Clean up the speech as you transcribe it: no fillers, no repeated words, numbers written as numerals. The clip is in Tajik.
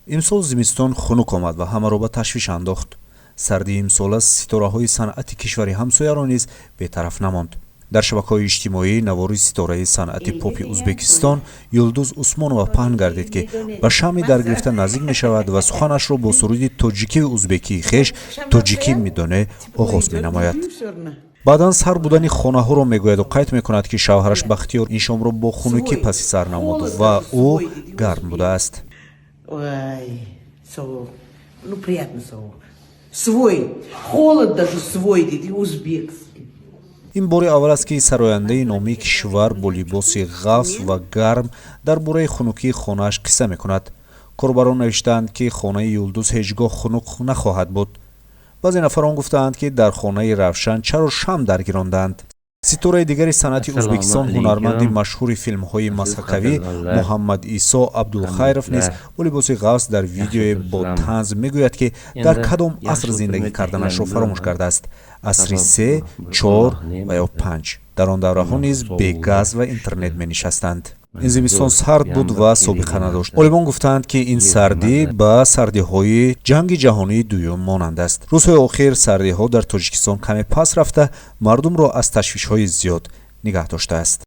Имсол зимистон хунук омад ва ҳамаро ба ташвиш андохт. Сардии имсола ситораҳои санъати кишвари ҳамсояро низ бетараф намонд. Дар шабакаҳои иҷтимоӣ навори ситораи санъати попи Узбекистон Юлдуз Усмонова паҳн гардид, ки ба шамъи даргирифта наздик мешавад ва суханашро бо суруди тоҷикиву узбекии хеш «Тоҷикӣ медоне» оғоз менамояд. Баъдан сард будани хонаҳоро мегӯяду қайд мекунад, ки шавҳараш Бахтиёр ин шомро бо хунукӣ паси сар намуд ва ӯ гарм будааст. Ой, sovuq. Ну, приятно sovuq. Свой. Холод даже свой, dedi, узбекский. Ин бори аввал аст, ки сарояндаи номии кишвар бо либоси ғафс ва гарм дар бораи хунукии хонааш қисса мекунад. Корбарон навиштаанд, ки хонаи Юлдуз ҳеҷ гоҳ хунук нахоҳад буд. Баъзе нафарон гуфтаанд, ки дар хонаи Равшан чаро шамъ даргиронданд. Ситораи дигари санъати Узбекистон, ҳунарманди машҳури филмҳои масхакавӣ Муҳаммад Исо Абдулхайров низ бо либоси ғафс дар видеое бо танз мегӯяд, ки дар кадом аср зиндагӣ карданашро фаромӯш кардааст: асри се, чор ва ё панҷ. Дар он давраҳо низ бе газ ва интернет менишастанд. Ин зимистон сард буд ва собиқа надошт. Олимон гуфтаанд, ки ин сардӣ ба сардиҳои Ҷанги Ҷаҳонии Дуюм монанд аст. Рӯзҳои охир сардиҳо дар Тоҷикистон каме пас рафта, мардумро аз ташвишҳои зиёд нигаҳ доштааст.